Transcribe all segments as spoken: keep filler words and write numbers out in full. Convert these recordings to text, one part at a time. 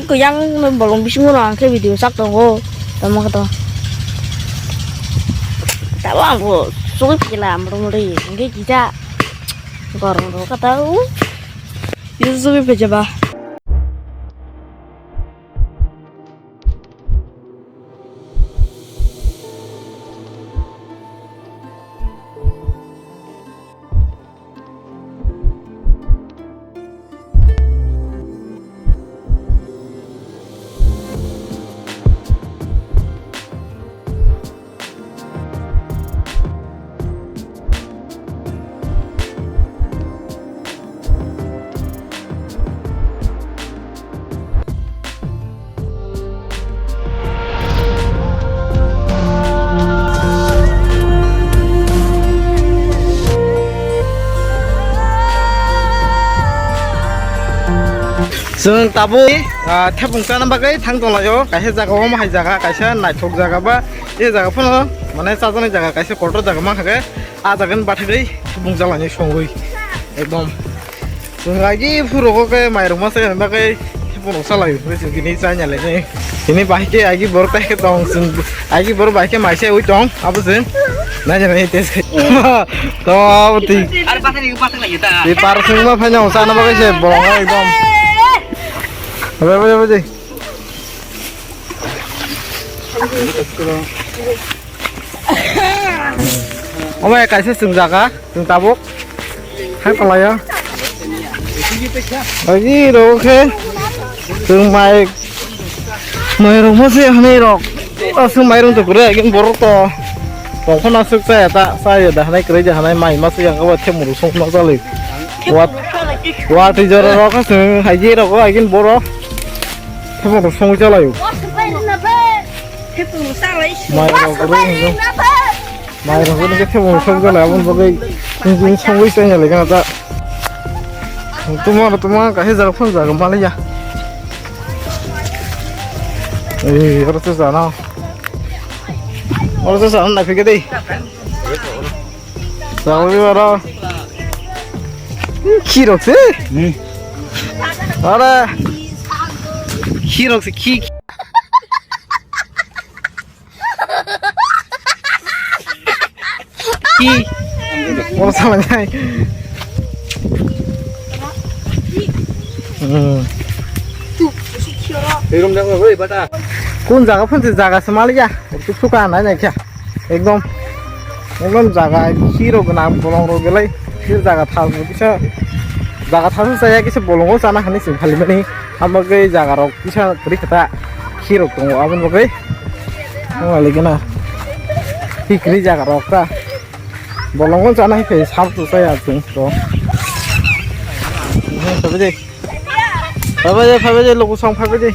Kuyang bolong bisingo no ang khe video sak tongo. Tamo khe to. Tabo ang bo sugui phela amro mori. Hingke kisa gorong ro kata u. Yuzu sugui pheja ba. Chwng tabuk, ah, thepung chana bagwi thang tonglaio. Kaisa jaga omo hai jaga, kaisa naithok jaga ba, e jaga phano, mane, chajaknai jaga, kaisa kotor jaga mankha khe, ah jaga ni bathagwi thepung chalani songwi ekdom. Chwng agi phuru khe mairok masa bagwi thepung rok chalai, bini chanya leni. Ini bahai khe agi borok tai khe tong, chwng agi borok bahai khe maisa ui tong, abo chwng. Nai nai test khai. To abo twi. Ar pathak ni pathak lagi ta. Di par chwng ma phai nang sana bagwi se borok ekdom. Abe, abe, abe, abe. Omo ya kaisa chwng jaga, chwng tabuk. Hai kolaya. Agi rok khe chwng mai, mai rok mo se hanai rok. Aswk mai rok to kure, agi borok to. Tongkhon aswk chaya ta, chaya da hanai kwrwi da hanai mai ma se yang kabo themuru song ma chalwi. Wat, wat jora rok khe chwng hai je rok, agi borok. Themuru song chalai. Mai rok kure. Mai rok ni khe thebo song jala, aboni bagwi song song songwi tongya lai gana ta. Tuma tuma kaisa jaga phano jaga maliya. Ei, oro se jana. Oro se jana na phike dei. Jagwi oro. Khirok se. Hmm. Ora. Khirok se khi. Ki. Oro salanai. Hmm. Kun jaga phunsi jaga se maliya. Suka nai nai kya. Ekdom. Ekdom jaga hero gwnang bolong rok belai. Hero jaga thal kisa. Jaga thal saya kisa bolongo sana hani sing khali mani. Hamagwi jaga rok kisa kri kata. Hero tongo aboni bagwi. Wale gana. Hikri jaga rok ta. Bolongo chana hai phai sab tu saya chung to. Phabe de. Phabe de, phabe de, logo song phabe de.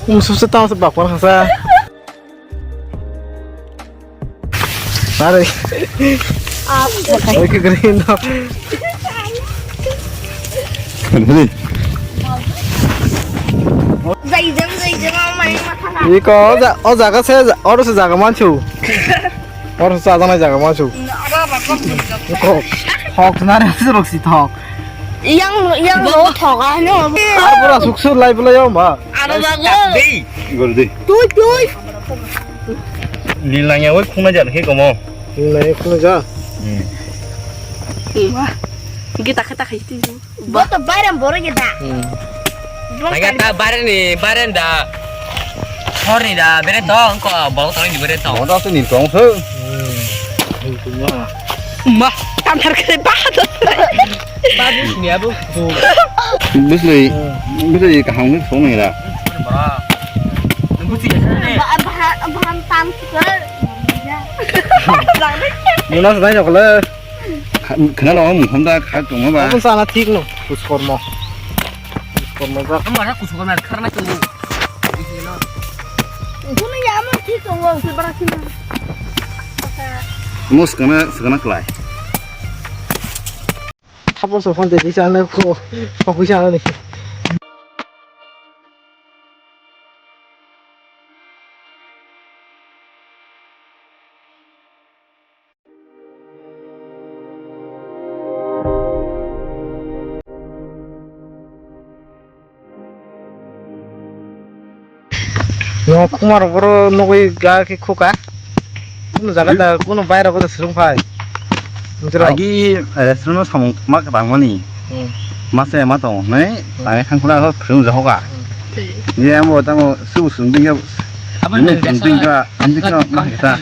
Musu se tang se bakwan khasa. Are. Oi ke green no. Zai jam, zai jam, amai matha na. Iko o ja-, o jaga se, oro se jaga manchu. Oro se jaga manchu. Iko. Thok na re se rok si thok. Yang, yang lo thok a no. Ar pura suk sur lai pula yo ma. Aro jaga. Dei. Gol dei. Tui, tui. Lil nang ya wai khuna jan khe komo. Lil nang ya khuna ja. Hmm. Wah. Kita kita khai ti. Bo to bayram boro ge da. Hmm. Bo naga ta bayram ni, bayram da. Hor ni da bere to ko bo to ni bere to. Mo da ni tong se. Hmm. Ma. Tam thar khe ba to. Babu ni abu. Bislei, bislei kaham ni song ni da. Ba, ba, ba, tam thar. Muna sai no kole. Khna lo mung kham da kha tongma ba. Abun sana thik no, kus kormo. Kus kormo ba. Amara kus kormo kharna tu. Bunu ya mun thik tongo, se bara thik. Mus kana, sakana klai. Hapo so phone te di sana ko, ko kuisa ni. No, Kumar boro nugwi ga khe khuka. Kuno jaga da, kuno baira ko da swrwng phai. Agi restaurant no samung ma kwbangmani. Hmm. Masa ma tongo, ne? Hmm. Tangai thangkhuna ko phwrwng jahoga. Hmm. Ye amo tamo su sung ding ya. Amo nini sung ding ka, ang ding ka, ma kita.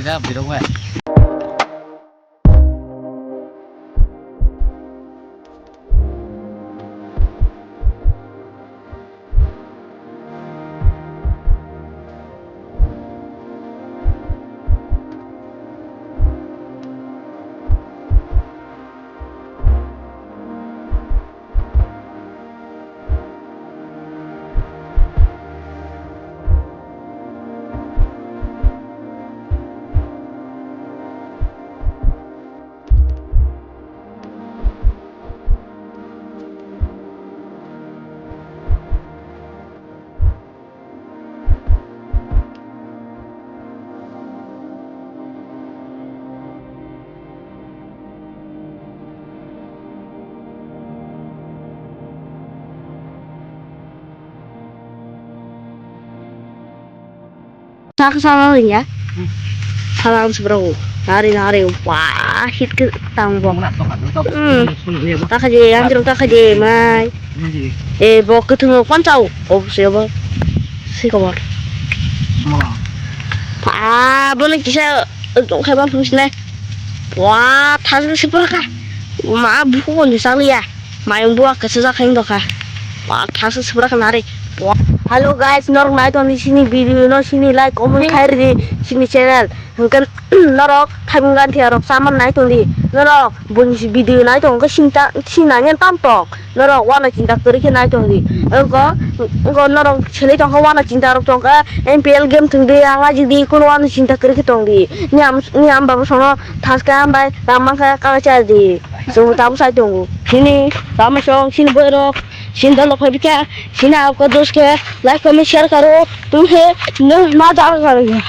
Sak sana ya. Salam seberang. Nari nari wah hit ke tang bok. Hmm. Takaje yang jeruk takaje mai. Eh bok ke tengok pancau. Oh siapa? Si kawan. Ah, boleh kisah untuk hewan fungsi nih. Wah, thasu sipra ka. Ma buku ni saliya. Mayung buak kesa jak heng dokha. Wah, thasu sipra ka nari. Wah. Hello guys, norok nai toni sini video no sini like comment khai ri sini channel. Hingke norok thaibung gan thia rok saman nai toni. Norok boni video nai tongke sinta sinanya tam tok. Norok wana chinta kwrwi khe nai tongdi. Wngkha, wngkha norok selei tongkha wana chinta rok tongkha, M P L game thwngdi, ang ajikdi, kuno wana chinta kwrwi khe tongdi. Ni am, ni am baba sono thaska hambai, rang mankha, kaka chardi. Chwng tabuk sai tongo. Sini, tamo song, sini boy rok, sini dol rok phai bikha, sini ako dos khe, like, comment, share karo, tum khe, no ma dal karo ya.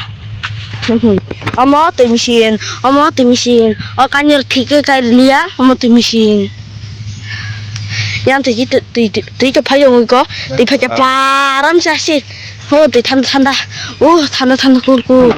Omo twi machine, omo twi machine, o kanyar thik khe kai liya, omo twi machine. Yang twi, twi, twi, twi, twi to phai tongo iko, twi phai khe param sa si. Ho twi thanda thanda. Oh, thanda thanda cool cool.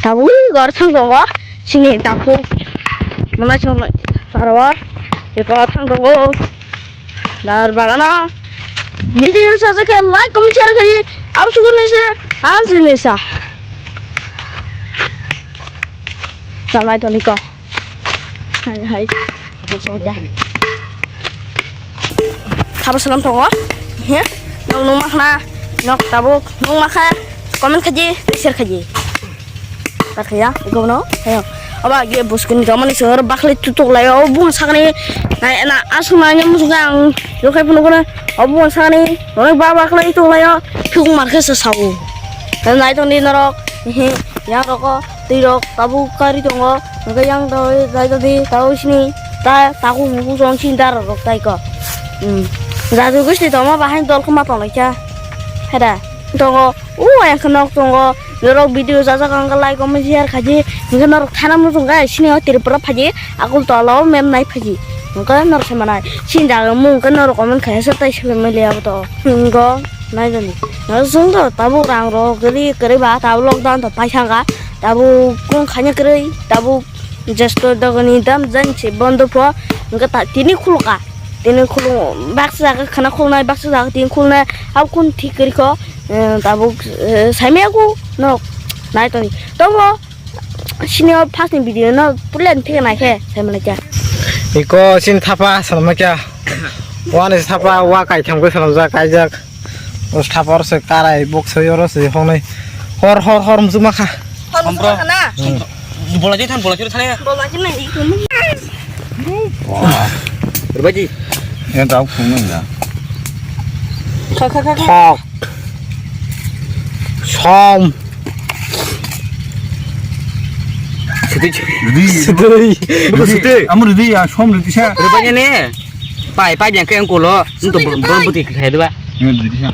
Tabuk gor thang tongo, sini tabuk. Mwnai chwng aro, eko thang tongo. Dar bagano. Video sajak khe like, comment, share khaidi. Abo sukur ni se, ang sini sa. Salai toni ko. Hai, hai. Soja. Thabo salam tongo. He? Nok nung makhna. Nok tabuk nung makha. Comment khaji, share khaji. Takhaya, iko no. Ayo. Aba ge buskun jamani sor bakle tutuk layo. Bung sakni. Na, na, asung nanya musung ang. Yokai punu kuna. Abu bung sakni. Noi ba bakle tutuk layo. Thuk markhe sa sabu. Nai tongdi norok. He. Yang roko. Twi rok tabuk kari tongo, hwnkhe yang doi dai dodi tabuk sini ta takhuk bukhuk song sini dara rok tai kok. Hmm. Jaju gusti tongma bahai dol khuma tonglaikha. Heda tongo, o yang khe nok tongo, norok video jajak ang khe like comment share khaidi, hwnkhe norok thana muchung khe sini o Tripura phaidi, Agartala o map nai phaidi, hwnkhe norok se manai sini jaga mung khe norok comment khaisa tai sele mele abo to. Hwnkhe. Naidani. Nasung to tabuk rang rok kwrwi kwrwi ba tabuk lockdown to paisanga. Tabuk kung khaina kwrwi tabuk jesto dogoni dam jan se bondo pho. Hwnkhe ta tini khulka. Tini khulung baksa jaga khana khulnai baksa jaga tini khulnai. Abo kun thik kwrwi kho. Eh, tabuk, eh, saimaya ku no. Naitoni. Tobo Sini o first ni video no pulen thik nai khe sai mani kya. Iko sin thapa sanama kya. Wani thapa wa kai tham ko sanam ja kai jak. Os thapa or se karai bok se oro se hongnai. Hor hor hor musu makha. Hor musu makha na. Bola je than bola je thane. Bola je nai ikun. Rbaji. Yang tau phung nang da. Kha kha kha kha. Thok. Som. Ridi. Sudui. Ridi. Amo ridi ya, som ridi sa. Rupanya ne. Pai, pai yang ke yang kolo. Nto bom bom putih kayak dua. Ridi sa.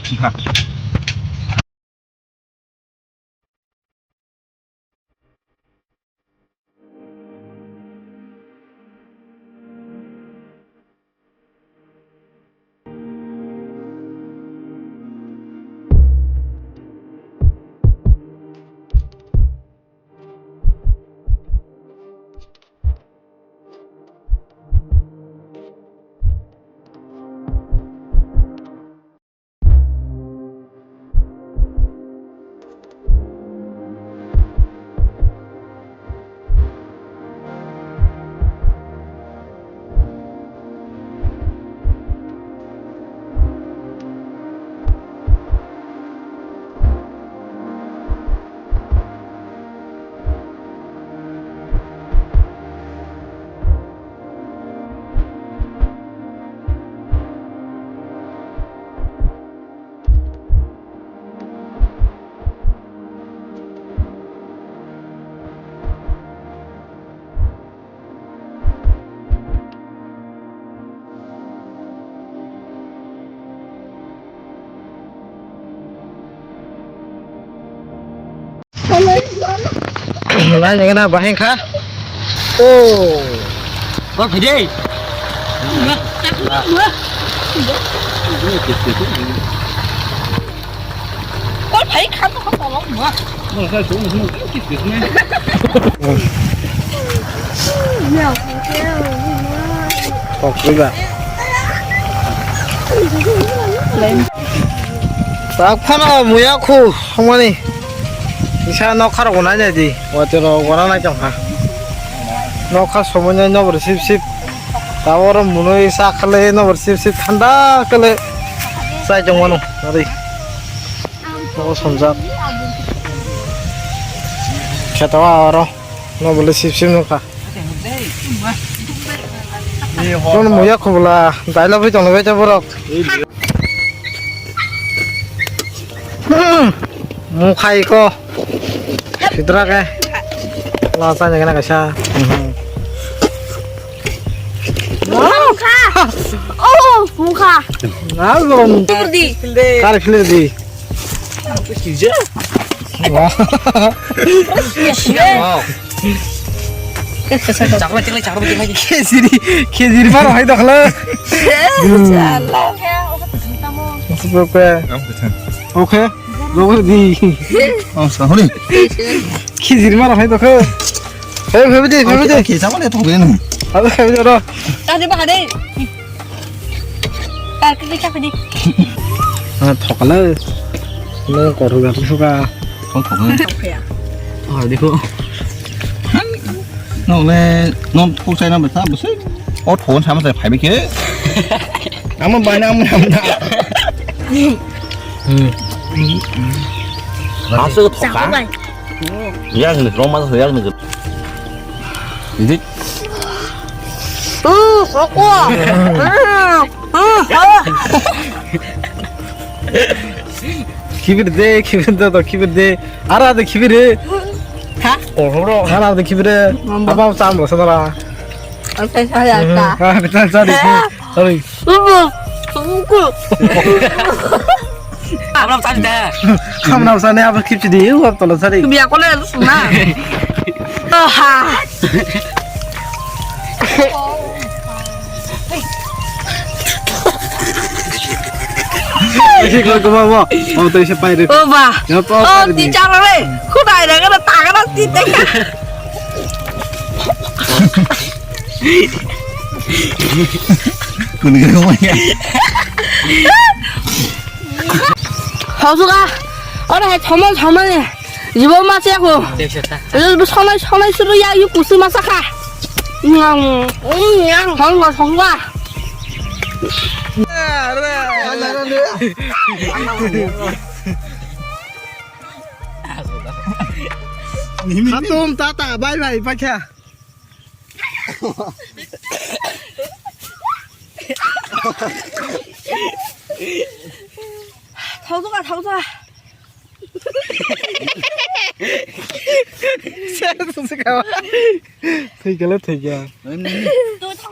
Lai jaga na bahai kha. Oh. Kok gede. Kok thai kha to kok tolong ma. Kok riba. Tak phano muya khu songmani. Isa nok kharo gona jadi. Watero gona nai tongkha. Nokha somoi nai nobor sip sip. Taboro munui sa khale nobor sip sip thanda khale. Sai tongmano. Ari. Nogo somjak. Kheta wa oro. Nobole sip sip nokha. Kono muya khobla. Daila bui tongla bai borok. Hmm. Mukhai ko. Sidra ke. La sa ni kena kaisa. Mukha. Oh, mukha. Na lo. Turdi. Kar philirdi. Wah. Wow. Chakla, chakla, chakla, chakla. Khejiri, khejiri maro hai dokhle. Masuk ke. Oke. Rogo di. Oh, sahuri. Khejiri maro hai dokhle. Hei, hei, hei, hei, hei. Oke, sama deh, tuh, ini. Hei, hei, hei. Tadi, Pak, ada. Parkiri ka pwdai. Ah, thokala. No koru ga suka. Thok thok. Thok ya. Ah, dekho. No le, no thok sai na bata, bose. O thok sama sai phai bike. Ama bana ama ama. Hmm. Asal thok ka? Yang ni, roma yang ni. Ini. Uh, koko. Khibir de, khibir de, to khibir de. Ara de khibir de. Ha? Ohoro. Ara de khibir de. Mamba. Apa sam lo sadara. Apa saya ta? Ah, kita cari. Sorry. Ubu. Ubu. Abra sani da. Abra sani abra kipsi di, u abtolo sari. Biya kole suna. Oha. Isi ko ko mo. Mo to isi pai de. O ba. Ya to. O pai de. Ti chalo re. Khudai re ga ta ga ti te. Kuni kuni mo ya. Hausuka, oro hai thomol thomol ni. Jibo ma che ko. Sonai sonai suru ya yu kusu ma sakha. Nyang, nyang, hong go hong go. Hatum tata bye bye pakya. Thaujuka, thaujuka. Thwikha le thwikha. Nini,